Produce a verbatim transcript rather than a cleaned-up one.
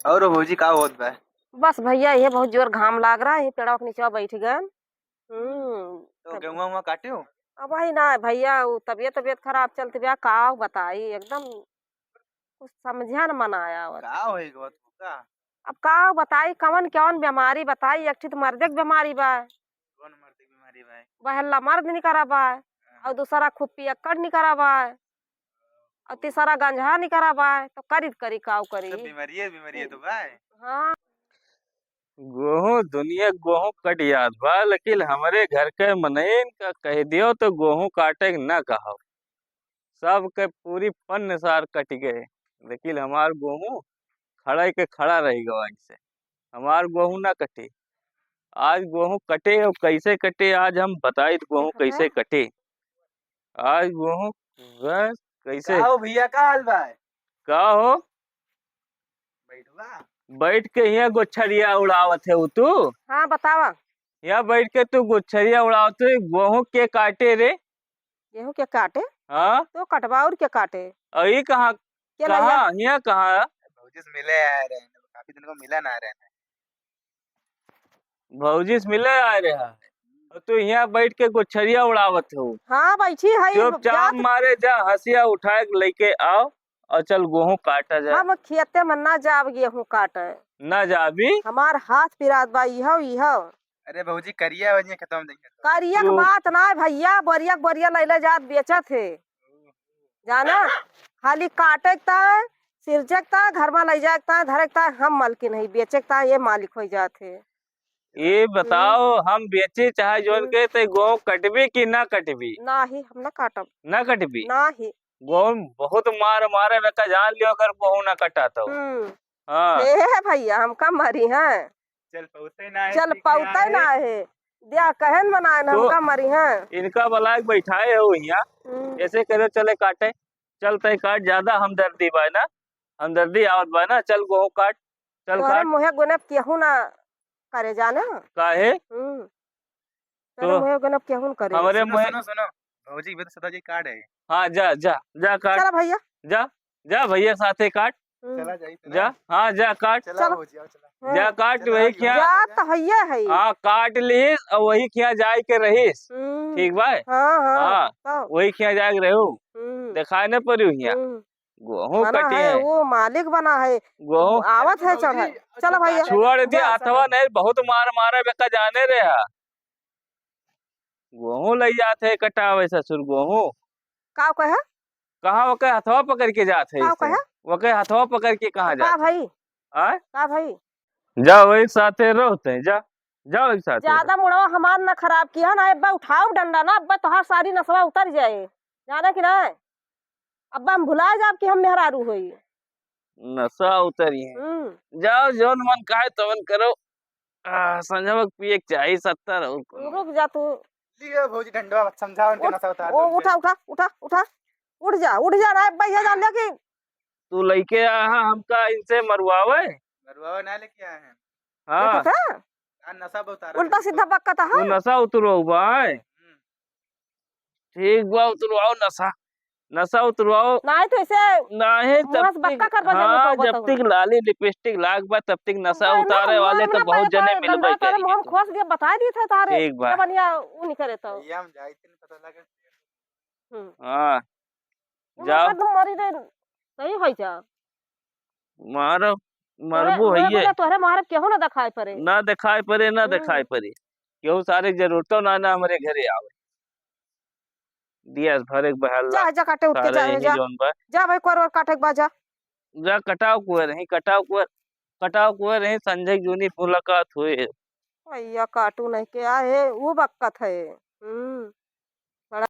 और भौजी, का होत बा? बस भैया, ये बहुत जोर घाम लाग रहा है, ये पेड़वा के नीचे बैठ गए। हम्म, तो तब गेहुआ उहुआ काटे हो? अब वही ना भैया, वो तबियत, तबियत खराब चलत बा, का बताई, एकदम कुछ समझा न मन आया आवत। का होई गो तू का? अब का बताई, कवन कवन बीमारी बताई, एक ठे तो मर्दे के बीमारी बा। कौन मर्दे के बीमारी बा? पहला मर्द निकरा बा, हाँ। और दूसरा खूब पियक्कड़ निकरा बा, और तीसरा गंजहा निकरा बा, तो करी त करी, काऊ करी? सब बीमारिये, बीमारिये तो बा। हाँ। गोहूँ, दुनिया गोहूँ कट जात बा, लेकिन हमरे घर के मनइन का कह दियो तो गोहूँ काटे के ना कहब। सबके पूरी पन्न सार कटि गए, लेकिन हमार गोहूँ खड़ा के खड़ा रहि गवा ऐसे। हमार गोहूँ ना कटे। आज गोहूँ कटे और कैसे कटे, आज हम बताइत गोहूँ देखत कैसे है। कटे। आज गोहूँ बस कैसे का हो भैया, का हाल बा? का हो? बैठवा। बैठ के हियाँ गोछरिया उड़ावत है तू? हाँ, बतावा। हियाँ बैठ के तू गोछरिया उड़ावत है, गोहूँ के काटे रे? गेहूं के काटे? हाँ? तो कटवा और के काटे? और ई कहाँ, के कहाँ, लइया? हियाँ कहाँ? भौजी से मिले आए रहे, काफी दिन को मिला ना रहे। भौजी से मिले आए रहे हैं। और तू हियाँ बैठ के गोछरिया उड़ावत हो। हाँ, बैठी है, चुपचाप जात मारे जा, हंसिया उठाए के लेके आओ और चल गोहूं काटा जाए। हम खेते में ना जाब गेहूं काटे। ना जाबी? हमार हाथ पिरात बा, इहो, इहो। अरे भौजी, करिया हो जाए, खेतवा में जाइए तो। करिया के तू बात ना है भैया, बोरिया के बोरिया लैले जात बेचत है। जाना, खाली काटे के ताय, सिरजे के ताय, घर में लै जाए के ताय, धरे के ताय, हम मालकिन है, बेचे के ताय, ये मालिक हो जात है। ये बताओ, हम्म। हम बेची चाहे जौन हम्म। के, ते गोहूं कटबी कि ना कटबी? नाही, हम ना काटब। ना कटबी? नाही। गोहूं बहुत मार मारे, बेका जान लियो, अगर गोहूं ना कटा तो। हम्म। हाँ। हे भैया, हमका मरी हैं। चल पौते ना है, चल पौते ना है। दिया कहन बनाए ना, तो हमका मरी हैं। इनका बलाए के बैठाए हो हियाँ। हम्म। ऐसे करे चले काटे। चल तय काट, ज्यादा हमदर्दी बा ना। हमदर्दी आवत बा ना, चल गोहूं काट। चल तोहरे काट। मुँहे गुने केहू ना करे जाने। काहे? हम्म। तोहरे तो मुँहे गुने केहू ना करे। हमरे सुनो, मुँहे सुनो, सुनो। भौजी, ये तो सदा जी काट है। हाँ, जा, जा, जा काट। चला भैया। जा, जा भैया साथे काट। हम्म। चला जाई, चला। जा, हाँ, जा काट। चला चला। भौजी, आओ, चला। हाँ। जा काट, चला, वही आओ, खिया। जा तो हइये है। हाँ, काट लीस और वही खिया जाए के रहीस। हम्म। ठीक बा? हाँ, हाँ, हाँ, तो। वही खिया जाए के रहू। हम्म। देखाए न परियो हियाँ। हम्म। गोहूँ बना कटी है, है। वो मालिक बना है। गोहूँ। आवत है भौजी, चढ़ल। चला भैया। छोड़ दे, जा। हथवा नहीं, बहुत मार मारे बेका जाने रे हा। गोहूँ लइ जात है कटावे ससुर गोहूँ। का कहे? कहाँ ओके हथवा पकड़ के जात है का इसे? कहे? ओके हथवा पकड़ के कहाँ का जात है? भाई? आय? का भाई? जा वही साथे रहते हैं, जा, जा वही साथे ज्यादा रह। मुड़वा हमार ना खराब किया ना, अब्बा उठाओ डंडा ना, अब्बा तोहार सारी नसवा उतर जाए, जाने कि ना? अब्बा हम भुला जाब कि हम मेहरारू होई। नसा उतरी है। हम्म। जाओ, जौन मन कहे तवन करो। आ, संझवक पिए के चाही, सत्तर और कोनो। रुक जा तू। लियो भौजी डंडवा, समझाओ इनके उठ, नसा उतार ओ, दो इनके। उठा, उठा, उठा, उठा। उठ जा, उठ जा, ना भैया जान लिया कि तू लइके आया है हमका इनसे मरवावे? मरवावे ना लेके आए हैं। हाँ। देखत है? यार नसा बहुत उतारा उल्टा है। सीधा बकत है। तू नसा उतरवाऊ बा, आय? हम्म। ठीक बा, उतरवाओ नसा, नसा उतरवाओ। नाहीं तो ऐसे नाहीं, मुँह से तब बक्का तक, कर बजावे हाँ, तो जब बताओ। तक लाली लिपस्टिक लाग बा, तब तक नसा उतारे वाले तो बहुत जने मिलबे करें। मुँह में खोस दिया, बता दी था तारे। ठीक बा। जब बनिया ऊ नहीं करे तो। भैया, हम जाई थे, पता लगे। हम्म। हाँ। वो जाओ। मर दम मरी रे, सही होई जा। मारो, तोहरे मरबो मुँह हइये। बोले, तोहरे मुँह केहू ना देखाई पड़े। ना देखाई पड़े, ना हम्म। देखाई पड़े। केहू सारे जरूरतो ना, ना हमरे घरे आवे। दिया भरे के बहल जा, ला। जा काटे उठ के सारे जा, यही जा। जौन बा। जा भाई, कोर ओर काटे के बा, जा। जा कटाव कुए रही, कटाव कुए, कटाव कुए रही, संजय जूनी मुलाकात हुए। भैया काटू नहीं के आहे, वो बक्कत है।